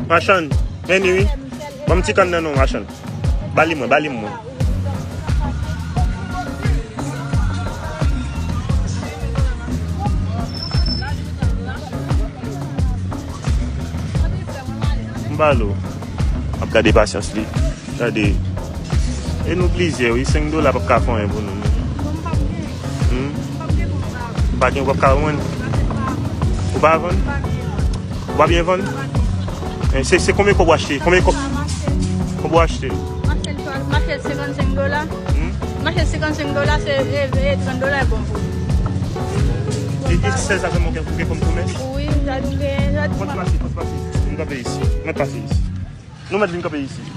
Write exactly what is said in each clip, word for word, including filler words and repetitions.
Machann, vini wi. Ban m ti kann nan non, machann. Ba li mwen, ba li mwen. M ba l ou. M ap gade pasyans li. Gade. E nou plizyè, wi. Senk dola p ap ka fè anyen pou nou, non. Hmm? Ou pa gen, ou p ap ka vann? Ou pa vann? Ou pa byen vann? Eh, se, se konbyen kòb ou achte? Konbyen kòb, kòb ou achte? M achte l senkannsenk dola. Hmm? M achte l senkannsenk dola, se, e, e trant dola e bon pou ou. E, e sèz la sèlman ou gen kòm komès? Wi, sa nou gen, sa nou... Fòk pase, fòk pase. Nou kanpe isi. Mwen pase isi. Nou mèt vin kanpe isi.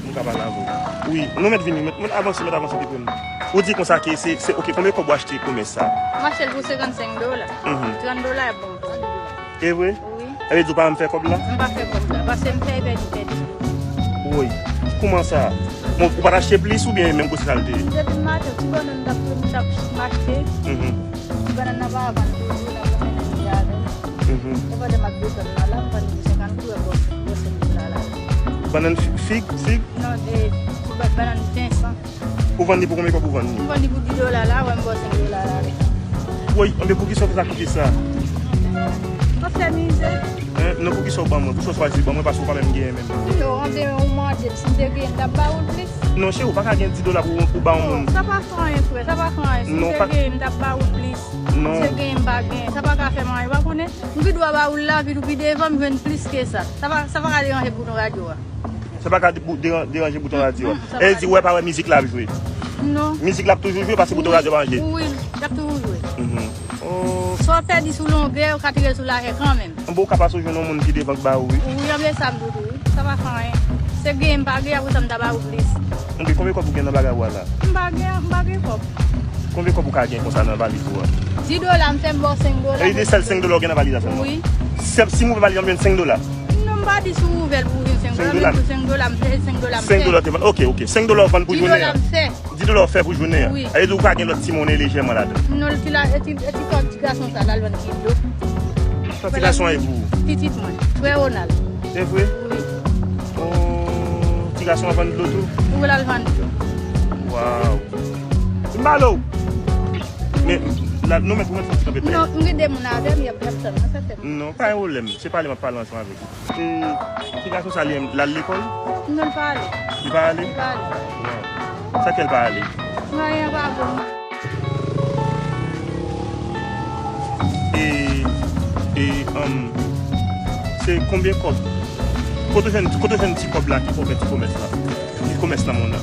Nou ka pale avè w. Wi, nou mèt vini, mèt, mèt avanse, mèt avanse depi m. Ou di konsa ke se, se, ok, konbyen kòb ou achte komès sa? M achte l pou senkannsenk dola. Mhm. Trant dola e bon. E vre? Wi. Sa vle di ou pa janm fè kòb la? M pa fè kòb la, paske m fè pèdi, pèdi. Woy, kòman sa? Bon, ou pa t achte plis oubyen menm kote sa l te ye? Depi maten, ti bannann m t ap, m t ap achte. Mhm. Ti bannann nan pa vann toujou, m ap vann li avè l. Mhm. E pandan m ap desann la, la, m vann li pou senkant goud, bò, bò senk goud la, la. Bannann fi-, fig, fig? Non, e, ti ba-, bannann vensan. Ou vann li pou konbyen kòb ou vann li? M vann li pou dis dola la, wè m ba w senk dola la. Woy, anben poukisa w fè sa koute sa? M ap fè mizè. Hein? Non, poukisa w ban mwen? Poukisa w chwazi ban mwen paske w pa menm genyen menm? Non, anben ou mande m, si m te genyen, m t ap ba ou l plis. Non, cheri, ou pa ka gen dis dola pou, pou ba yon moun. Non, sa pa fè anyen, frè, sa pa fè anyen. Si m te genyen, m t ap ba ou l plis. Non. Si m te genyen, m pa genyen. Sa pa ka fè m anyen, ou pa konnen? M pi dwa ba ou l la, pi, pi devan, m jwenn plis ke sa. Sa pa, sa pa ka deranje bouton radyo a. Sa pa ka de-, bou-, deran-, deranje bouton radyo a. Mm, mm, sa pa ka deranje. E di, wè, pa wè mizik la ap jwe. Non. Mizik la ap toujou jwe, paske bouton radyo pa ranje. Wi, l ap toujou jwe. Mhm. Oh. Si w ap pèdi sou longè, ou ka tire l sou lajè kanmenm. Bon, ou ka pase w jwenn yon moun ki devan k ba ou, wi. Wi, anben sa m di w tou, wi. Sa pa fè anyen. Se genyen m pa genyen, apre sa m ta ba ou plis. Anben, konbyen kòb ou gen nan bagay ou a la? M pa gen, m pa gen kòb. Konbyen kòb ou ka gen konsa nan valiz ou a? Dis dola, m fè m ba w senk dola. E li te sèl senk dola ou gen nan valiz la sèlman? Wi. Si, si m ouvè valiz la, m jwenn senk dola? Non, m pa di si w ouvè l pou w jwenn senk dola, senk dola, men pou senk dola, m fè senk dola, m fè. Senk dola ou te vann. Ok, ok. Senk dola ou vann pou jounen an. Dis dola m fè. Dis dola ou fè pou jounen an. Wi. Sa vle di ou ka gen lòt ti monnen lejèman ladan. Non, ti la, e ti, e ti kòb ti gason sa, l al vann ti dlo. Sa ti gason an ye pou ou? Pitit mwen, frè Ronald. Se vre? Wi. Oh, ti gason an vann dlo tou? Wi, l al vann dlo. Waw. M ba l ou. Men, la, nou mèt, nou mèt fè ti kanpe. Non, m gen de moun avè m, y ap, y ap tann mwen, sa fè m. Non, pa gen pwoblèm. Se pale m ap pale ansanm avèk ou. E, ti gason sa li menm, l al lekòl? Non, l pa ale. Li pa ale? Li pa ale. Waw. Sa k fè l pa ale? Mwayen an pa bon. E, e, um, se konbyen kòb? Kote w jwenn, kote w jwenn ti kòb la ki fè w fè ti komès la? Ti komès nan mond lan?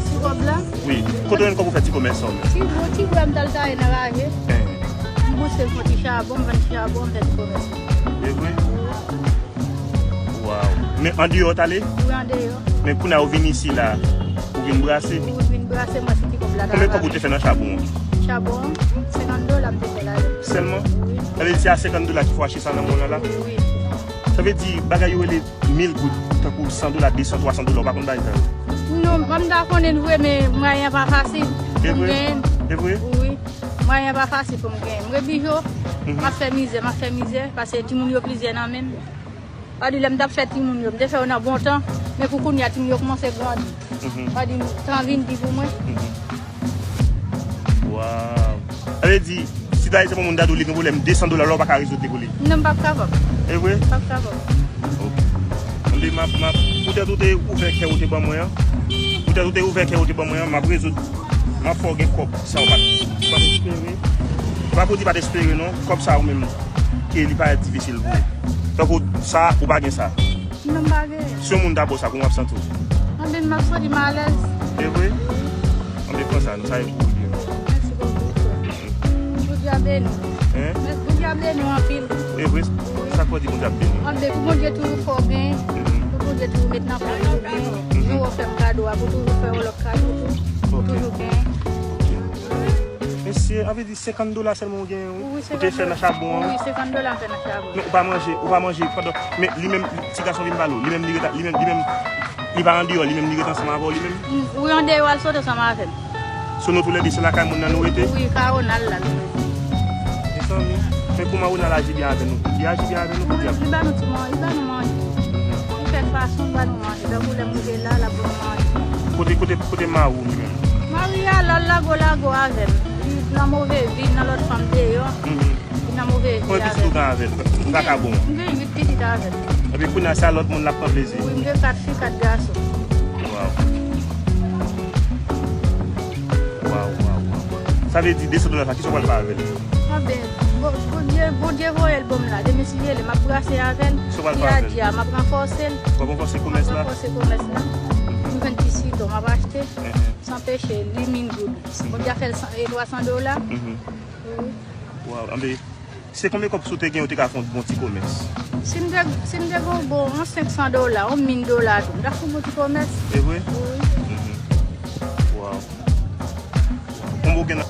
Ti kòb la? Wi. Kote w jwenn kòb pou fè ti komès sa w menm? Ti gwo, ti gwo, m t al taye nan raje. Eh. M bouse, m pran ti chabon, m vann ti chabon, m fè ti komès. E vre? Waw. Men andeyò w t ale? Wi, andeyò. Men kounye a ou vin isi la, ou vin brase? Wi, vin brase, m wè si ti kòb la ta... Konbyen kòb ou te fè nan chabon an? Chabon an, senkant dola m te fè la. Sèlman? Wi. Sa vle di se a senkant dola ki fè w achte sa nan mond lan la? Wi. Sa vle di bagay yo rele mil goud, tankou san dola, de san, twa san dola, ou pa konn bagay sa yo? Non, m pa ta konnen vre, men mwayen an pa fasil pou m genyen. E vre? E vre? Wi. Mwayen an pa fasil pou m genyen. M ret bijo, mhm, m ap fè mizè, m ap fè mizè, paske timoun yo plizyè nan men m. Pa di lè m t ap fè timoun yo, m te fè yo nan bon tan, men pou kounye a timoun yo kòmanse grandi. Mhm. Pa di tan vin di pou mwen. Mhm. Waw. Sa vle di, si ta se pou moun ta di w li gen pwoblèm de san dola la, ou pa ka rezoud li pou li? Non, m p ap kapab. E vre? M p ap kapab. Ok. Anben, m ap, m ap, poutèt ou te ouvè kè ou te ban mwen an, poutèt ou te ouvè kè ou te ban mwen an, m ap rezoud, m ap fè w gen kòb. Sa ou pa t, ou pa t espere. Se pa pou di pa t espere, non. Kòb sa ou menm, ke li parèt difisil pou ou. Tankou sa, ou pa gen sa. Non, m pa genyen. Si yon moun ta ba w sa, kòman w ap santi w? Anben, m ap santi m alèz. E vre? Anben, pran sa, non, sa e pou ou li ye. Mèsi bokou, frè. Bondye a beni w. Hein? Mèsi, Bondye a beni w anpil. E vre? Sa k fè w di Bondye ap beni w? Anben, pou Bondye toujou fè w gen, mhm, pou Bondye toujou met nan pwen ou gen, mhm, jan w fè m kado a, pou toujou fè w lòt kado tou, pou toujou gen. Ok. Mesye, anvi di senkant dola sèlman ou genyen, wi. Ou te fè nan chabon an, wi. Wi, senkant dola m fè nan chabon. Men ou pa manje, ou pa manje pandan, men li menm, ti gason vin pale w, li menm li ret, li menm, li menm, li pa andeyò, li menm li ret ansanm avè w, li menm? Mm, wi, andeyò, al sot ansanm avè m. So nou toulède se lakay moun nan nou rete? Wi, ka Ronald la nou rete. Mezanmi, men kòman Ronald aji byen avè nou? Li aji byen avè nou, podyab? Wi, li ba nou ti man-, li ba nou manje. Mhm. Fason m ba nou manje, tankou lè m rive la, l ap ban m manje. Kote, kote, kote mari w menm? Mari a, l al lago lago avè m. Li nan move vi, nan lòt fanm deyò. Mhm. Li nan move vi avè m. Konbyen pitit ou gen avè l? M pa ka bon. M gen uit pitit avè l. Epi kounye a, se a lòt moun l ap pran plezi? Wi, m gen kat fi, kat gason. Waw. Waw, waw, waw. Sa vle di de san dola sa, kisa w pral fè avè l? Anben, Bon, Bondye, Bondye voye l ban m la. Demen si Dye vle, m ap brase avè l. Sa w pral fè avè l? Di a di a, m ap ranfòse l. W ap ranfòse komès la? M ap ranfòse komès la. M jwenn ti siton, m ap achte. Mhm. San peche, li min goud. Bondye a fè l san, e, twa san dola. Mhm. Wi. Waw, anben, se konbyen kòb si w te gen, ou te ka fè yon bon ti komès? Si m te, si m te gen yon bon, yon senk san dola, yon min dola tou, m ta fè yon bon ti komès. Se vre? Wi. Mhm. Waw. Konbyen w gen nan?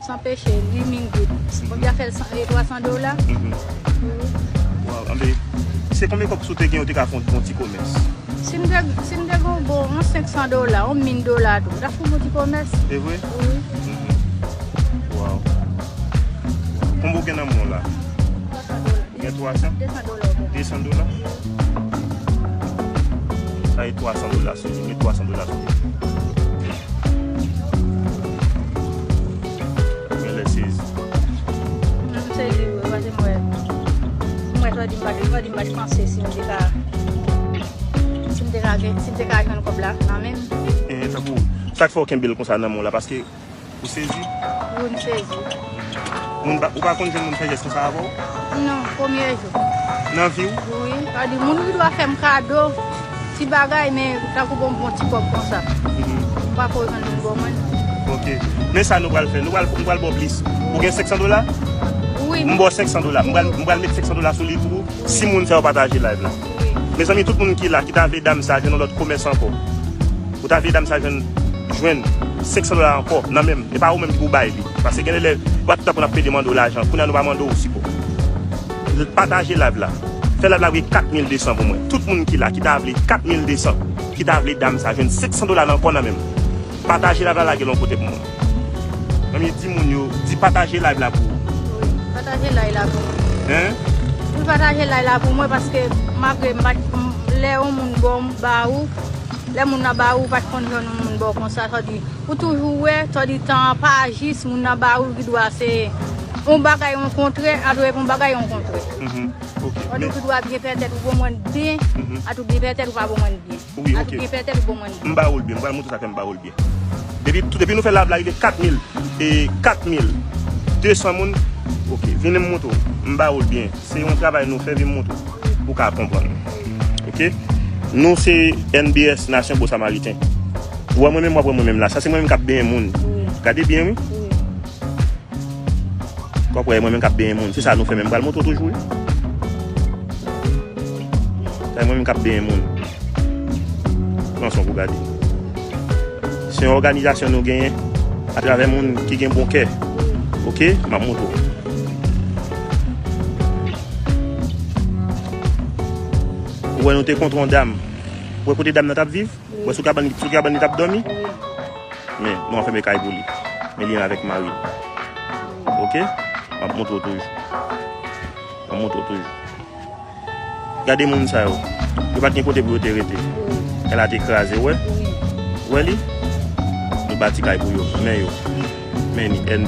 San peche, li min goud. Bondye a fè l san, e, twa san dola. Mhm. Wi. Waw, anben, se konbyen kòb si w te gen, ou te ka fè yon bon ti komès? Si m te, si m te gen yon bon, yon senk san dola, yon min dola tou, m ta fè yon bon ti komès. Se vre? Wi. Mhm. Waw. Konbyen w gen nan men w la? Twa san dola. Ou gen twa san? De san dola. De san dola? Sa e twa san dola sou li. Met twa san dola sou li. Ou genlè sezi. M sezi wi, paske m wè, m wè sa di m pa t, sa di m pa t panse si m te ka, si m te ka gen, si m te ka jwenn kòb la nan men m. Eh, tankou, sa k fè w kenbe l konsa nan men w la, paske Ou sezi? Wi, m sezi. Moun pa, ou pa konn jwenn moun fè jès konsa avè w? Non, premye jou. Nan vi w? Wi, sa di moun ki dwa fè m kado ti bagay, men tankou bon, bon ti kòb konsa. Mhm. M pa ko jwenn moun ban mwen. Ok. Men sa nou pral fè, nou pral, nou pral ba w plis. Ou gen senk san dola? Wi. M ba w senk san dola. M pral, m pral met senk san dola sou li pou si moun sa yo pataje live la. Wi. Mezanmi, tout moun ki la, ki ta vle dam sa jwenn yon lòt komès ankò. Ou ta vle dam sa jwenn, jwenn senk san dola ankò nan men m. E pa ou menm ki pou bay li. Paske gen lè, pa tout tan pou n ap pede mande w lajan. Kounye a nou pa mande w sipò. Pataje live la. Fè live la rive kat mil de san pou mwen. Tout moun ki la, ki ta vle kat mil de san, ki ta vle dam sa jwenn senk san dola nan ankò nan men m. Pataje live la, lage l yon kote pou mwen. Zanmi, di moun yo, di pataje live la pou ou. Wi, pataje live la pou mwen. Hein? Wi, pataje live la pou mwen paske malgre m pa t, m, lè yon moun ba w, ba ou, lè moun nan ba ou, ou pa t konn jwenn yon moun ba w konsa, sa di, ou toujou wè, sa di tan an pa jis, moun nan ba ou, li dwa se yon bagay yon kontrè, a dwe yon bagay yon kontrè. Mhm. Ok. Sa di, men ou dwa byen fè tèt ou bon mwen byen, mhm, a tou byen fè tèt ou pa bon mwen byen. Wi, ok. A tou byen fè tèt ou bon mwen byen. M ba ou l byen, m pral montre sa fè m ba ou l byen. Depi, depi nou fè live la rive kat mil, e kat mil de san moun, ok, vini m montre w. M ba ou l byen. Se yon travay nou fè, vin m montre w. Ou ka konprann. Ok? Nou se N B S, Nasyon Bon Samariten. Ou wè mwen menm, w ap wè mwen menm la. Sa se mwen menm k ap benyen moun. Wi. Gade byen, wi. Wi. W ap wè, e mwen menm k ap benyen moun. Se sa nou fè menm. M pral montre w toujou, wi. Sa e mwen menm k ap benyen moun. Pran son pou gade. Se yon òganizasyon nou genyen atravè moun ki gen bon kè. Ok? M ap montre w. Ou wè, nou te kontre yon dam. Ou wè kote dam nan t ap viv? Ou wè sou kabann, sou kabann li t ap dòmi? Men, nou anfèmen kay pou li. Men li menm avèk mari l. Ok? M ap montre w toujou. M ap montre w toujou. Gade moun sa yo. Yo pa t gen kote pou yo te rete. Kay la te kraze, ou wè? Ou wè li? Nou bati kay pou yo. Men yo. Men ni, N,